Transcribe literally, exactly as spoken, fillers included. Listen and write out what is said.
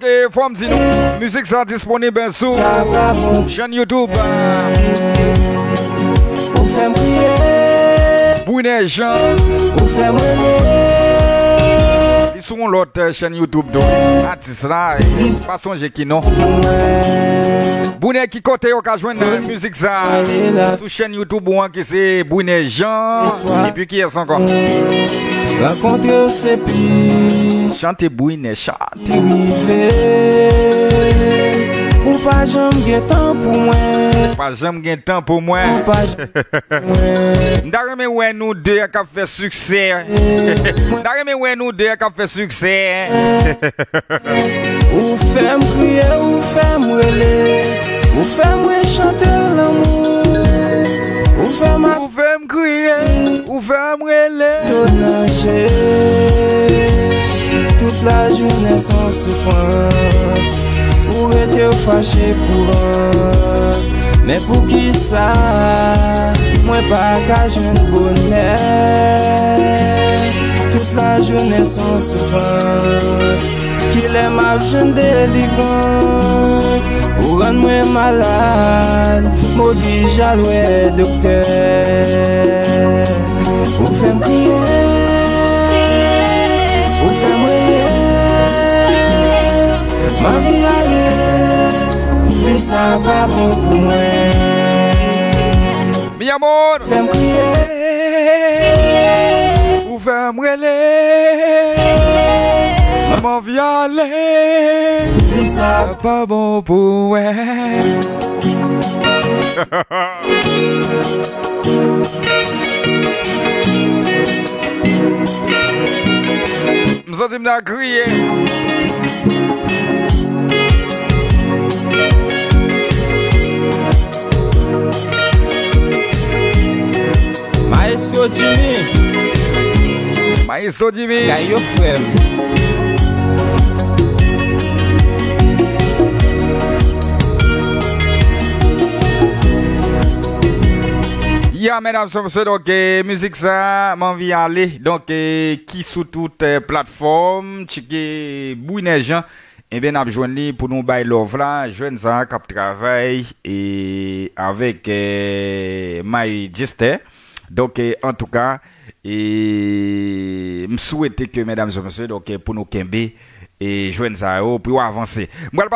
E fò m di nou, mizik sa disponib sou chann YouTube. Ou fè m kriye. Brunè Jean. Ou fè m rele. Li sou yon lòt, eh, chann YouTube tou. Atis la, eh, pa sonje ki non. Brunè, ki kote yo ka jwenn, eh, mizik sa sou chann YouTube ou an ki se Brunè Jean. Epi kiyès ankò? Rankontre w se pi. Chante Brunè, chante. Rive. Ou pa janm gen tan pou mwen. Ou pa janm gen tan pou mwen. Ou pa janm mwen. M ta renmen wè nou de k ap fè siksè. M ta renmen wè nou de k ap fè siksè. Ou fè m kriye, ou fè m rele. Ou fè mwen chante lanmou. Ou fè m ap Ou fè m kriye, ou fè m rele. Yo nan je. Tout lajounen s on soufrans. Ou rete w fache pou rans. Men poukisa mwen pa ka jwenn bonè? Tout lajounen s on soufrans. Kilè m ap jwenn delivrans? Ou rann mwen malad, m oblije al wè doktè. Ou fè m kriye, ou fè m rele. M anvi ale, vi sa pa bon pou mwen. Mi amor. Fè m kriye. Ou fè m rele. M anvi ale. Sa pa bon pou wè. M santi m nan kriye. Maestro Jimmy. Maestro Jimmy. Bagay yo frè m. Ya, medam, se, se, donk, eh, mizik sa, M anvi ale, donk, eh, ki sou tout, eh, platfòm, tcheke Brunè Jean. Ebyen, n ap jwenn li pou nou bay love la, jèn sa k ap travay e avèk, eh, May Jester. Donk, eh, antouka, e m swete ke, medam e mesye, donk, eh, pou nou kenbe e jèn sa yo, pou yo avanse. M pral